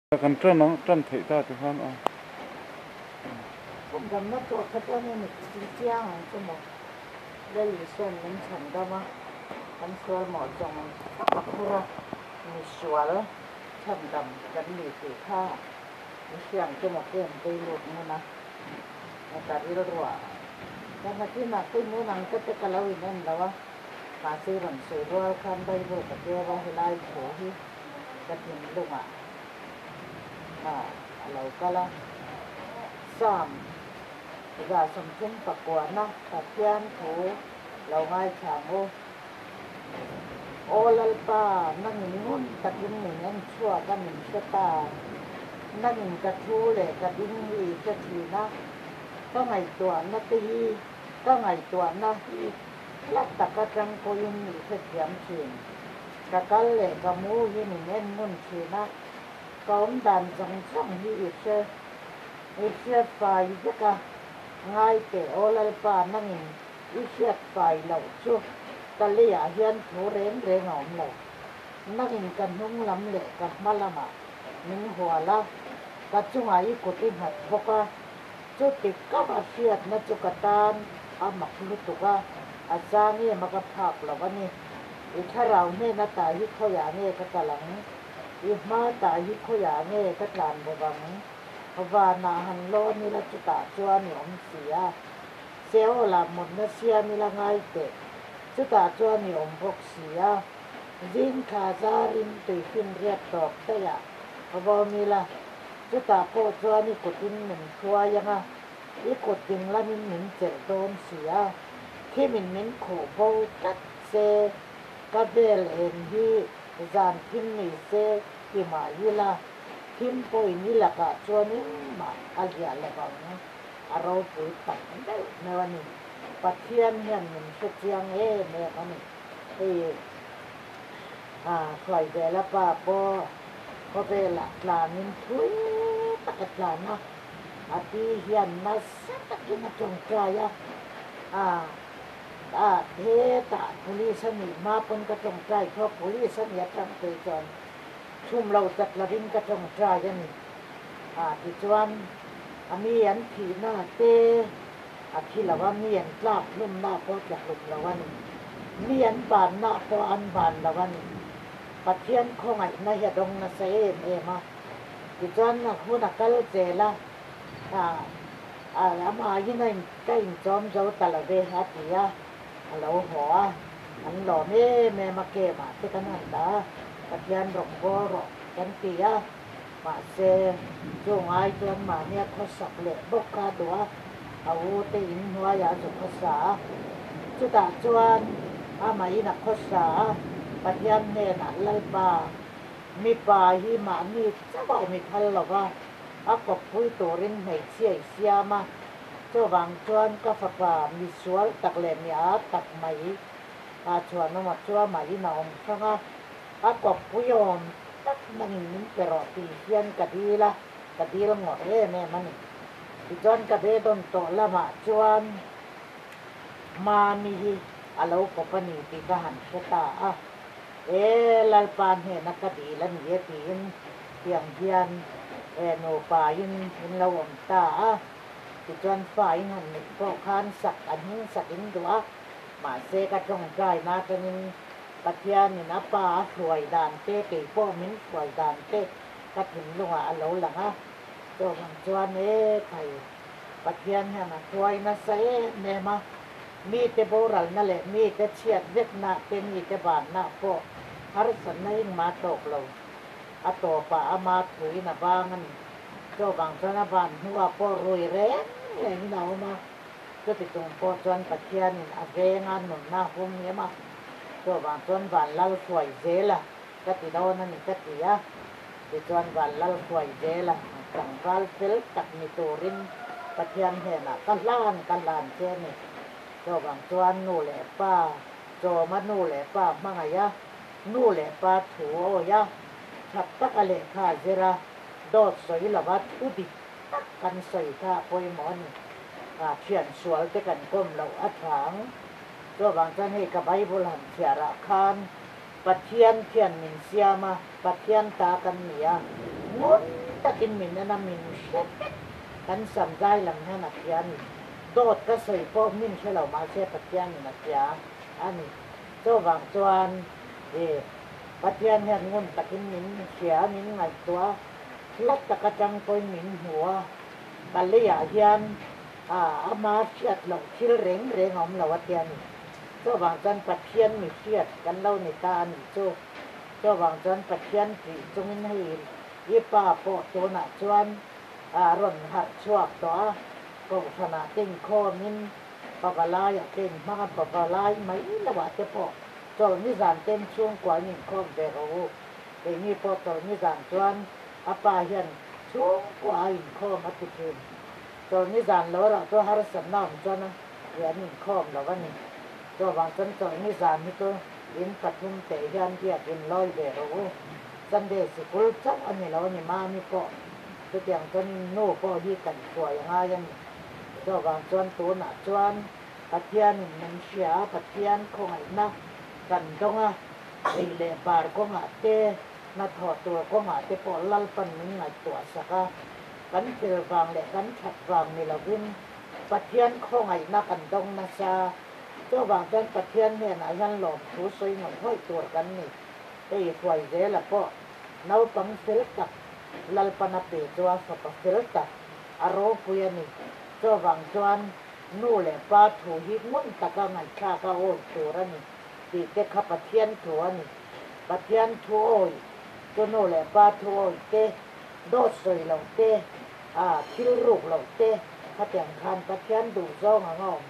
Kan ṭan ang, ṭan theih ta ti khan a. Chhandamna tawh kha chuan hei mi chiang ang chu maw? Lal Isuan min chhandam a, kan sual mawh zawng a phur a, misual chhandam kan ni tih kha mi hriang chu maw kem vei lut ngun a, ka rilruah ka nakinah kei mun ang te te ka lo inen lo a, mahse rawn sawi rual khan Bible ka keu a, helai thu hi ka thinlungah a lo kal a. Psalm 39na Pathian thu lo ngaithla ang u. Aw Lalpa, nangin ngun takin min en chhuak a, min hre ta. Nangin ka thu leh ka ding hi i hre thin a, ka ngaihtuahna te hi ka ngaihtuahna hi hla tak atang pawhin i hrethiam thin. Ka kal leh ka mu hi min en ngun thin a, ka awm dan zawng zawng hi i hre i hriat fai vek a, ngai teh aw Lalpa nangin i hriat fai loh chu ka leiah hian thu reng reng a awm lo. Nangin ka hnung lam leh ka hma lamah min hual a, ka chungah i kut i nghat bawk a, chuti ka va hriatna chu ka tan a mak lutuk a, a zang em a ka phak lo a ni. I thlarau hnena tah hi khawiah nge ka kal ang? I hma tah hi khawiah nge ka tlan bawk ang? Vanah han lawn ila chutah chuan i awm si a. Seolah mutna siam ila ngai teh, chutah chuan i awm bawk si a. Zing thla zarin tuifin riat tawp daihah vawm ila, chutah pawh chuan i kutin min hruai ang a, i kut dinglamin min chelh dawn si a. Thimin min khuh bo tlat se, ka vel eng hi zan thim ni se ti mah ila, thim pawhin i lakah chuan engmah a ziah lo vang, a ropui tak meuh meuh a ni. Pathian hian min hre chiang em em a ni. Hei Hruaizela pa pawh khawvelah tlanin thui tak a tlan a, a pi hian nasa takin a tawngtai a, a hetah police a nih hma pawn ka tawngtai tho a, police a nih atang phei chuan chhum lo chat lovin ka tawngtai a ni. Tichuan a mi an thihna te a thi lo a, mi an tlak hlumna pawh tla hlum lo a ni, mi an banna pawh an ban lo a ni. Pathian khawngaihna hi a dawng nasa em em a, tichuan hun a kal zel a, Amahin a ka inchawm zo ta lo ve a ti a, a lo haw a, an lawm em em a, kemah te kan han dah a, Pathian rawng bawl rawh kan ti a, mahse chung ai chuan mahnia khawsak leh bawk kha a duh a, a u te in hnuaiah a zu khawsa a, chutah chuan amahin a khawsa a, Pathian hnenah Lalpa mipa hi mahni chauh a awm i phal lo va, A kawppui turin hmeichhia i siam a, chuvang chuan ka fapa misual tak leh mi a tak mai a chhuanawm a chuamah in a awm hrang a, a kawppui awm tak nangin min pe rawh tih hian ka dil a, ka dil ngawrh em em a ni. Tichuan ka beidawn tawh lamah chuan Mami hi a lo kawp a ni tih ka han hre ta a, E Lalpa hnena ka dil a ni e tiin Tiang hian he nupa in in lo awm ta a, tichuan fa in han neih pawh khan sak an hming sak in duh a, mahse ka tawngtai na atangin Pathianin a pa a hruai dan te kei pawh min hruai dan te ka thinlungah a lo lang a, chuvang chuan e khai Pathian hian a hruai nasa em em a, mite boralna leh mite chhiat vekna te mite banna pawh harsatna engmah tawk lo. A tawpah ama thuin a bang a ni. Chuvang chuan a ban hnuah pawh rui reng rengin a awm a. Chuti chung pawh chuan Pathianin a venga nunna a hum em a. Chuvang chuan van lal hruai zel a ka ti dawn a ni ka ti a. Tichuan van lal hruai zel a tlangval fel tak ni turin Pathian hnenah ka hlan ka hlan che a ni. Chuvang chuan nu leh pa chawma nu leh pa hmangaih a. Nu leh pa thu awi a, that taka lehkha a zir a, dawt sawi lova thu dik tak kan sawi kha a pawimawh a ni. Thian sual te kan kawm loh a tha ang. Chuvang chuan hei ka Bible han chhiarah khan Pathian thian min siam a, Pathian ta kan ni a. Ngun takin min en a, min hre vek. Kan sam zai lam hian a hria a ni. Dawt ka sawi pawh min hre lo mahse Pathianin a hria a ni. Chuvang chuan i Pathian hian ngun takin min hria, min ngaihtuah a, hla tak atang pawhin min hmu a. Ka leiah hian ama hriat loh thil reng reng a awm lo a tia ni. Chuvang chuan Pathian mi hriat kan lo ni ta a nih chu. Chuvang chuan Pathian tih chungin hei i pa pawh tunah chuan a rawn harh chhuak tawh a, Kohhranah te inkhawmin Pavalaiah te inhmang a, Pavalai mai lohah te pawh chawlhni zan ten chhungkua in inkhawm ve rawh u. Keini pawh chawlhni zan chuan a pa hian chhungkua a inkhawm a ti thin. Chawlhni zan lo erawh chu harsatna awm chuan a ih an inkhawm lo a ni. Chuvang chuan chawlhni zan hi chu in pathum teh hian biak in lawi ve rawh u. Sunday sikul chauh a ni lo a ni, mami pawh chutiang chuan nu pawh hi kan hruai a ngai a ni. Chuvang chuan tunah chuan Pathianin min hria a, Pathian khawngaihna kan dawng a, ei leh bar kawngah te, hnathawh tur kawngah te pawh Lalpan min ngaihtuah sak a, kan thil vang leh kan that vang ni lovin Pathian khawngaihna kan dawng nasa. Chuvang chuan Pathian hnenah hian lawmthu sawi ngawih ngawih tur kan ni. Hei hruai zela pawh naupang fel tak Lalpan a pe chu a fapa fel tak a ropui a ni. Chuvang chuan nu leh pa thu hi ngun taka ngaihthlak a awi tur a ni tih te kha Pathian thu a ni. Pathian thu awi chu nu leh pa thu awi te, dawt sawi loh te, a thil ruk loh te khatiang khan Pathian duh zawng ang a awm.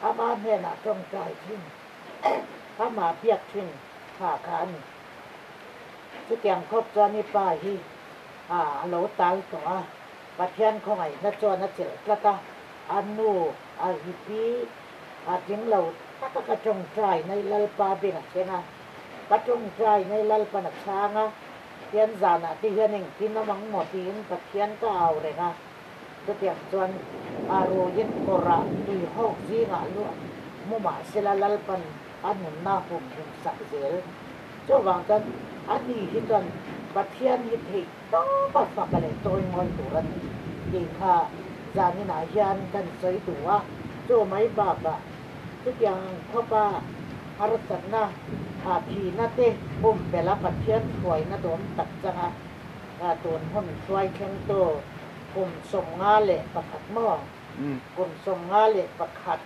Ama hnenah tawngtai thin, ama biak thin kha kha a ni. Chutiang khawp chuan i pa hi a lo tal tawh a, Pathian khawngaihna chuan a chelh tlat a, a nu a hi pi a tling lo taka ka tawngtai nai Lalpa beng a thleng a, ka tawngtai nai Lalpan a chhang a, Tian zanah te hian engtin awm ang maw tiin Pathian ka au reng a, chutiang chuan a ruiin kawrah tuihawk zingah luah hmu mah sela Lalpan a nunna humhim sak zel. Chuvang chuan a ni hi chuan Pathian hi theih tawp a fak leh chawi ngawi tur a ni tih kha zaninah hian kan sawi duh a, chu mai bakah chutiang ang khawpa harsatna thihna te pumpelh a Pathian hruaina dawm tak changa tun hun hruai thlengtu kum 51 maw? Kum 51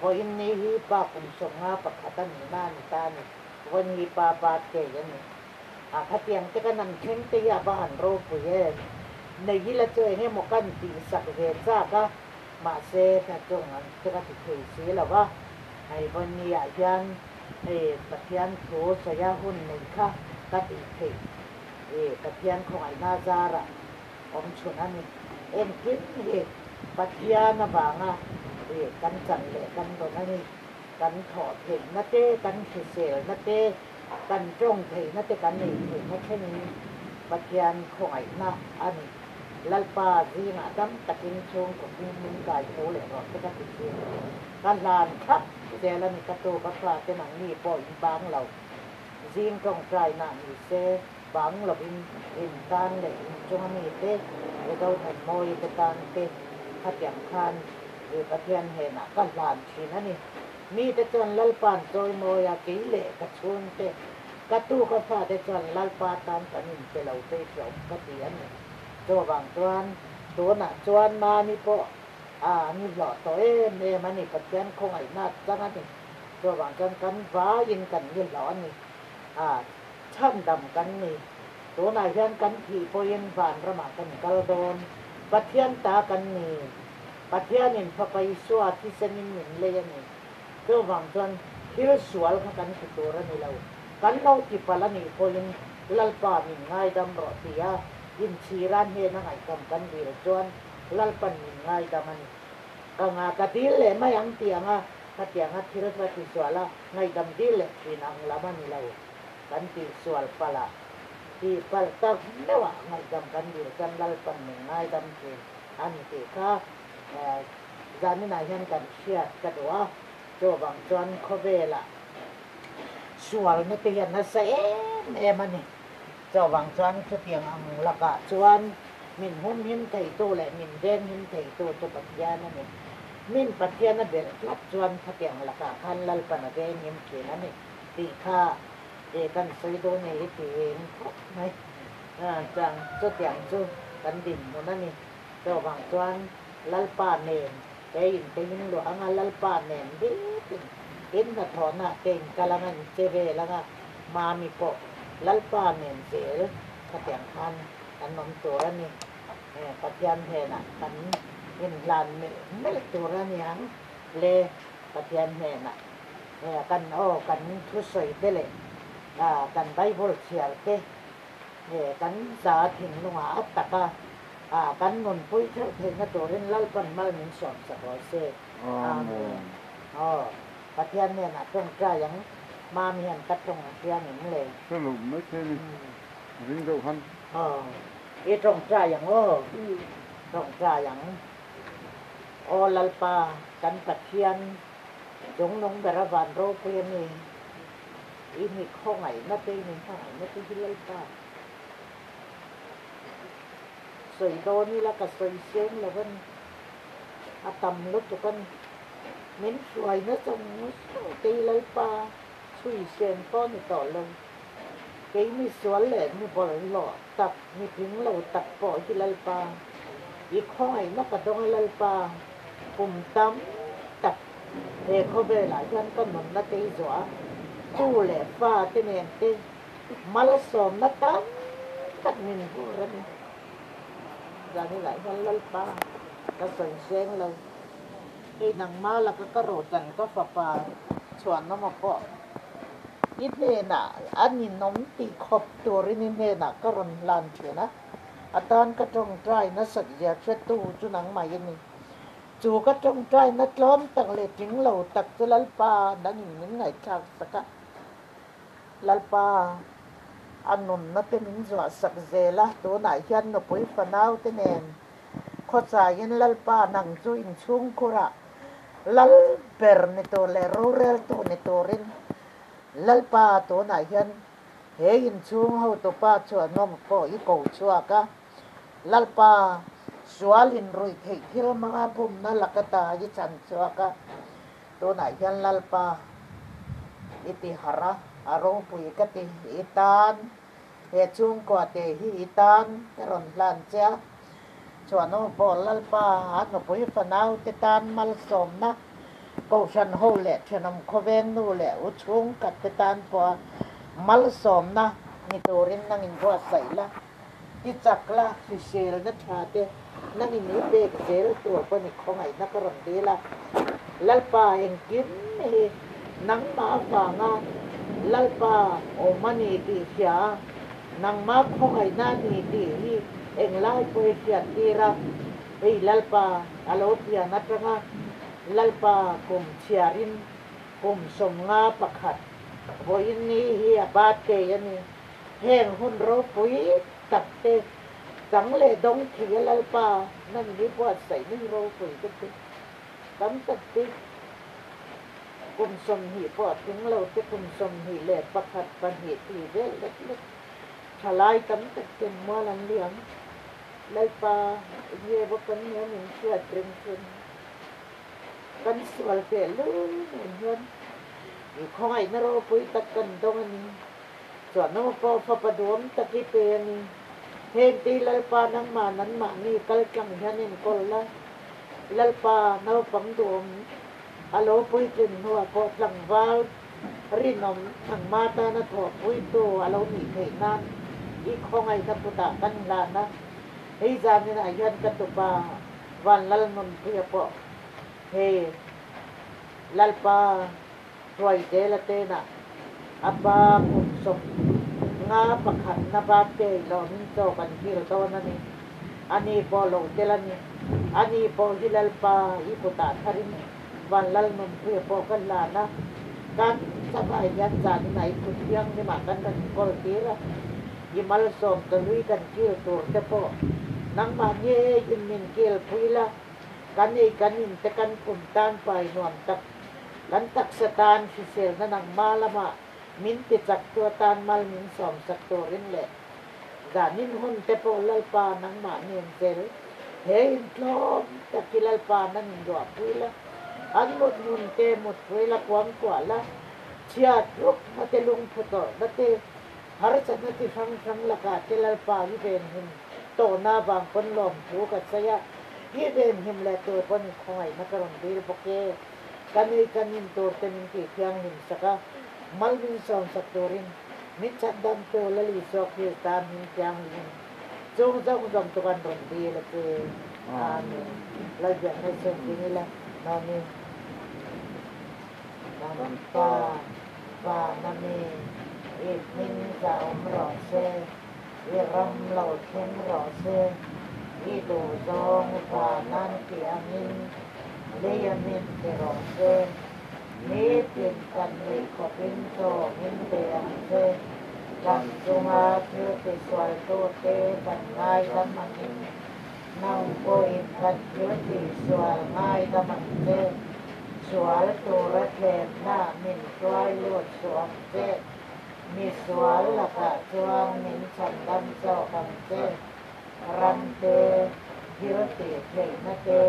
vawiin ni hi pa kum 51 a nihna a ni ta a ni, vawiin hi pa birthday a ni. A khatiang te kan an thleng te hi a va han ropui em? Nei ila chu eng emaw kan tihsak ve chak a, mahse hna chung ang te ka ti thei si lo va. Hei Vawni ah hian hei Pathian thu sawi a hun nei kha ka tih theih i Pathian khawngaihna zarah awm chhun a ni. Engkim hi Pathian avanga i kan chan leh kan rawn a ni. Kan thawh theihna te, kan hriselna te, kan tawng theihna te kan ei theihna thlengin Pathian khawngaihna a ni. Lalpa zingah dam takin chhungkaw hming min kai tho leh rawh te ka ti thin. Ka hlan thlap zel a ni ka tu ka fa te nangni pawh in bang lo. Zing tawngtaina ni se bang lovin in tan leh in chunga mi te Zothanmawii te tan te khatiang khan Pathian hnenah ka hlan thin a ni. Mite chuan Lalpa'n chawimawi a, kei leh ka chhungte, ka tu ka fate chuan Lalpa tan kan inpe lo phei hlawm ka ti a ni. Chuvang chuan tunah chuan Mami pawh a ni hlawh tawh em em a ni, Pathian khawngaihna a chang a ni. Chuvang chuan kan vaiin kan ni hlawh a ni, a chhandam kan ni. Tunah hian kan thih pawhin vanramah kan kal dawn, Pathian ta kan ni. Pathianin Fapa Isua thisenin min lei a ni. Chuvang chuan thil sual kha kan ti tur a ni lo. Kan lo ti palh a nih pawhin Lalpa min ngaidam rawh ti a, inchhira hnena ngaihdam kan dil chuan Lalpan min ngaidam a ni. Ka nga ka dil leh mai ang ti anga khatianga thil ka ti sual a, ngaihdam dil leh thin ang lam a ni lo. Kan tih sual palh a, tih palh tak meuhah ngaihdam kan dil chuan Lalpan min ngaidam thin. A ni tih kha zaninah hian kan hriat ka duh a, chuvang chuan khawvelah sualna te hian nasa em em a ni. Chuvang chuan chutiang ang lakah chuan min humhim theitu leh min venghim theitu chu Pathian a ni. Min Pathian a belh tlat chuan khatiang lakah khan Lalpan a venghim thin a ni tih kha kan sawi dawn e i tiin khawp mai. Chuan chutiang chu kan dinhmun a ni. Chuvang chuan Lalpa nen keiin te in luah anga Lalpa nen bikin in hnathawhna te in kal anga in che vel anga Mami pawh Lalpa nen zel khatiang khan kan awm tur a ni. Pathian hnenah kan inhlan melh melh tur a ni ang le. Pathian hnenah kan aw kan thusawi te leh kan Bible chhiar te kan za thinlungah a taka kan nunpui theuh theihna turin Lalpan mal min sawm sak rawh se. Amen. Aw Pathian hnenah tawngtai ang Mami hian ka tawng a hria ngem le? Hre lo mai thei a ni. Ring deuh khan. Aw i tawngtai ang aw. Tawngtai ang. Aw Lalpa kan Pathian chungnung bera van ropui a ni. I mi khawngaihna te i mi hmangaihna te hi Lalpa sawi dawn ila ka sawi seng lo a ni. A tam lutuk a ni. Min hruaina zawng zawng te hi Lalpa chhui seng pawh a ni tawh lo. Kei mi sual leh mi bawlhhlawh tak, mi tling lo tak pawh hi Lalpa, i khawngaihna ka dawng a Lalpa, kum tam tak he khawvelah hian ka nunna te i zawh a, tu leh fa te nen te malsawmna tam tak min vur a ni. Zanilah hian Lalpa ka sawi seng lo. Hei nangmah laka ka rawtan ka fapa chhuanawma pawh i hnenah a ninawm tih khawp turin i hnenah ka rawn hlan thin a, a tan ka tawngtai nasat zia hretu chu nangmah i ni. Chu ka tawngtaina tlawm tak leh tling lo tak chu Lalpa nangin min ngaihthlak sak a, Lalpa a nunna te min zuah sak zel a, tunah hian nupui fanau te nen Khawchaiin Lalpa nang chu inchhungkhurah lal ber ni tur leh roreltu ni turin Lalpa tunah hian he inchhung hotupa chu an awm pawh i ko chhuak a. Lalpa sual inruih theih thil hmanga bumna laka ta i chan chhuak a. Tunah hian Lalpa i ti harh a, a ropui ka ti i tan. He chhungkua te hi i tan ka rawn hlan che a, chuan aw pawh Lalpa a nupui fanau te tan malsawmna Kohhran ho leh thenawm khawveng nu leh u chhungkhat te tan pawha malsawmna ni turin nang in buatsaih la, ti chak la, hriselna tha te nang in i pek zel tur pawh ni khawngaihna ka rawn dil a. Lalpa engkim hi nangmah avanga Lalpa awm a ni tih hria a, nangmah khawngaihna a ni tih hi englai pawh i hriat tir a, hei Lalpa a lo pian atanga Lalpa kum chhiarin kum 51 vawiin ni hi a birthday a ni. Heng hun ropui tak te chang leh dawng thei a Lalpa nang hi buatsaih ni ropui te chu. Tam tak te kum 20 pawh a tling lo te, kum 21, 2 tih vel lek lek thalai tam tak ten mual an liam. Lalpa enge va kan nia min hriat reng thin. Kan sual teh lul nen hian i khawngaihna ropui tak kan dawng a ni. Chuan pawh fapa duam tak i pe a ni. Heng te hi Lalpa nangmah nanmahni kal tlang hian enkawl la. Lalpa naupang duhawm a lo puitlin hnuah pawh tlangval rinawm nangmah tana thawhpuitu a lo nih theih nan i khawngaihna kutah kan hlan a. Hei zaninah hian ka tupa Vanlalnunpuia pawh hei Lalpa Hruaizela tenah a pa kum 51 na birthday lawmin chaw kan kil dawn a ni. Ani pawh lo tel a ni. Ani pawh hi Lalpa i kutah tharin Vanlalnunpuia pawh ka hlan a. Kan chakah hian zaninah i kut thianghlimah kan rawn inkawl tir a. I malsawm tawlui kan kil tur te pawh nangmah ngeiin min kil pui la. Kan ei kan in te kan pum tan pai nuam tak. Kan taksa tan hriselna nangmah lamah min ti chak tu atan mal min sawmsak turin leh Zanin hun te pawh Lalpa nangmah nen zel he in tlawm tak hi Lalpa nang in luahpui la, an mut hmun te mutpui la kuangkuah la, chhiat rup na te lungphu tawrhna te harsatna chi hrang hrang lakah te Lalpa hi venhim tawhna avang pawn lawmthu ka sawi a, hi venhim leh tur pawn i khawngaihna ka rawn dil bawk e. Ka nei kan in tur te min tih thianghlim sak a, mal min sawm sak turin min chhandam tu Lal Isua Krista hming thianghlim chung zawng zawng chu kan rawn dil a che. Amen. Lalbiakna i sawn ding ila, Mami. Kan Pa, Vana mi, i hming za awm rawh se, i ram lo thleng rawh se, i duhzawng vanan tih angin lei a min ti rawh se. Nitin kan ei khawpin chaw min pe ang che. Kan chunga thil tisualtute kan ngaidam angin nang pawhin kan thil tihsual ngaidam ang che. Sual tura thlemna min hruai lut suh ang che. Misual lakah chuan min chhandam zawk ang che. Ram te, thil tih theihna te,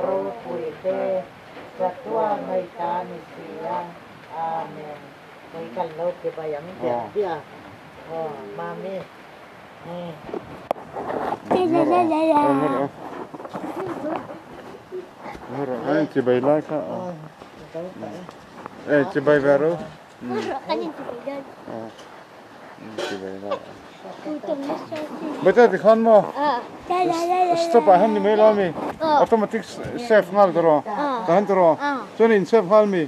ropui te, chatuah mai ta ni si a. Amen. Kei kan lo ti bai ang diah diah aw Mami. Chibai lai kha e chibai ve ro. Bata ti khan maw stop ah hian ni mai lo ami automatic save nghal tawh rawh tah hian tawh rawh chuan in save nghal mi.